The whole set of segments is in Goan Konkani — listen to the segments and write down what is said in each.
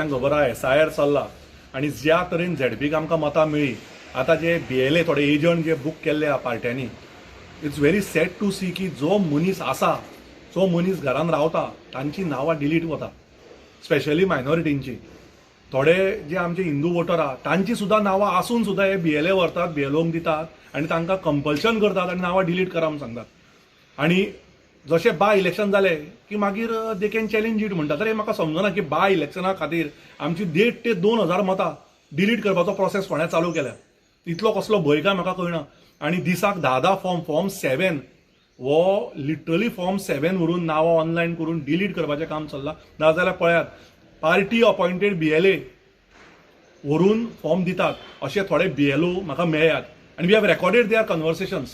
खबर आहा, एसआयआर चल्ला आनी ज्या तरेन झेडपीक आमकां मतां मेळ्ळी, आतां जे बीएलए थोडे एजंट जे बूक केल्ले आहा पार्ट्यांनी, it's very sad to see की जो मनीस आसा, जो मनीस घरान रावता, तांची नांवां डिलीट वता, स्पेशली मायनॉरिटींची. थोडे जे आमचे हिंदू वोटर आहा, तांची सुद्दां नांवां आसून सुद्दां हे बीएलए व्हरतात, बीएलओंक दितात आनी तांकां कंपल्शन करतात आनी नांवां डिलीट करा म्हूण सांगतात. आनी जशें बाय इलेक्शन जालें की मागीर they can challenge it म्हणटा. तर हें म्हाका समजना की बाय इलेक्शना खातीर आमची 1500 ते 2000 मतां डिलीट करपाचो प्रोसेस कोणें चालू केल्या. इतलो कसलो भंय काय म्हाका कळना. आनी दिसाक 10 10 फॉर्म, फॉर्म 7 हो लिटरली फॉर्म 7 व्हरून नांवां ऑनलायन करून डिलीट करपाचें काम चल्लां. नाजाल्यार पळयात, पार्टी अपॉयंटेड बीएलए व्हरून फॉर्म दितात अशे थोडे बीएलओ म्हाका मेळ्ळ्यात आनी we have recorded their conversations.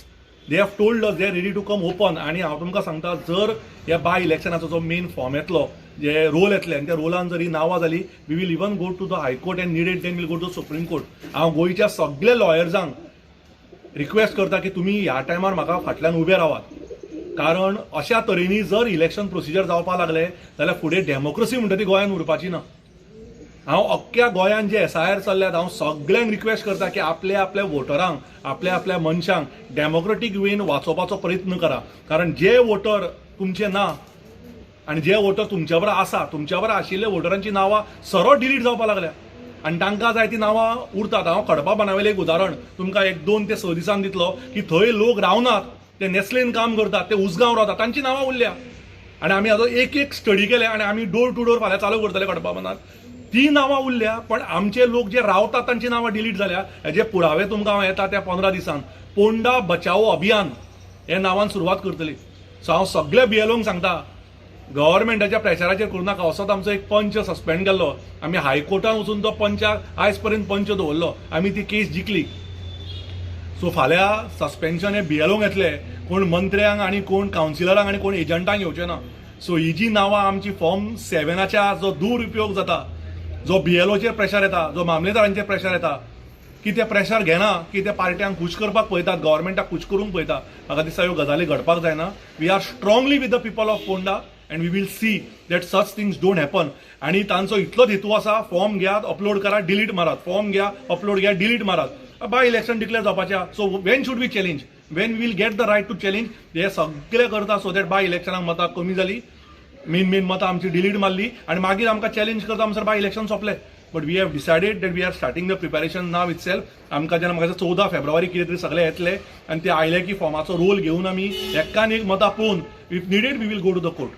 They have told us they are ready to come open. आनी हांव तुमकां सांगता, जर ह्या बाय इलेक्शनाचो जो मेन फॉर्म येतलो, जे रोल येतले आनी त्या रोलान जर ही नांवां जाली, we will even go to the High Court and needed then will go to Supreme Court. हांव गोंयच्या सगल्या लॉयर्सांक रिक्वेस्ट करता की तुमी ह्या टायमार म्हाका फाटल्यान उबे रावात, कारण अशा तरेनी जर इलेक्शन प्रोसिजर जावपाक लागले जाल्यार फुडें डेमोक्रेसी म्हणटा ती गोंयांत उरपाची ना. हांव अख्ख्या गोंयांत जे एसआयआर चल्ल्यात, हांव सगल्यांक रिक्वेस्ट करता की आपल्या आपल्या वोटरांक, आपल्या आपल्या मनशांक डेमोक्रेटीक वेन वाचोवपाचो प्रयत्न करा, कारण जे वोटर तुमचे ना आनी जे वोटर तुमच्या बरोबर आसा, तुमच्या बरोबर आशिल्ल्या वोटरांची नांवां सरळ डिलीट जावपाक लागल्या आनी तांकां जाय ती नांवां उरतात. हांव कडपा बाणावले एक उदाहरण तुमकां एक 2 ते 6 दिसांक दितलो की थंय लोक रावनात, ते नेस्लेन काम करतात, ते उसगांव रावतात, तांची नांवां उरल्या. आनी आमी आतां एक एक स्टडी केल्या आनी आमी डोर टू डोर फाल्यां चालू करतले. कडपा बांदार ती नांवां उरल्या, पण आमचे लोक जे रावतात तांची नांवां डिलीट जाल्या. हेजे पुरावे तुमकां हांव येता त्या 15 दिसान पोंडा बचाओ अभियान हे नांवान सुरवात करतली. सो हांव सगल्या बीएलओंक सांगता, गव्हर्मेंटाच्या प्रेशराचेर करूं नाका. असोच आमचो एक पंच सस्पेंड केल्लो. आमी हायकोर्टान वचून तो पंचाक आयज पर्यंत पंच दवरलो. आमी ती केस जिखली. सो फाल्यां सस्पेन्शन हे बीएलओंक येतले, कोण मंत्र्यांक आनी कोण कावन्सिलरांक आनी कोण एजंटांक येवचे ना. सो ही जी नांवां आमची फॉर्म 7आच्या जो दुरुपयोग जाता, जो बीएलओचेर प्रेशर येता, जो मामलेदारांचेर प्रेशर येता की ते प्रेशर घेना की ते पार्ट्यांक खूश करपाक पळयतात, गव्हर्मेंटाक खूश करूंक पळयता, म्हाका दिसता ह्यो गजाली घडपाक जायना. We are strongly with the people of Ponda and we will see that such things don't happen. आनी तांचो इतलोच हेतू आसा, फॉर्म घेयात, अपलोड करा, डिलीट मारात, फॉर्म घ्या, अपलोड घ्या, डिलीट मारात. बाय इलेक्शन डिक्लेअर जावपाचें. So when should we challenge? When we'll get the right to challenge? हे सगळे करता सो that बाय इलेक्शनाक मतां कमी जाली, मेन मेन मतां आमची डिलीट मारली आनी मागीर आमकां चॅलेंज करता म्हणसर बाय इलेक्शन सोंपलें. But we have decided that we are starting the preparation now itself. आमकां जेन्ना म्हाका 14 फेब्रुवारी कितें तरी सगळे येतले आनी ते आयले की फॉर्माचो रोल घेवन आमी एकान एक मतां पळोवन, if needed, we will go to the court.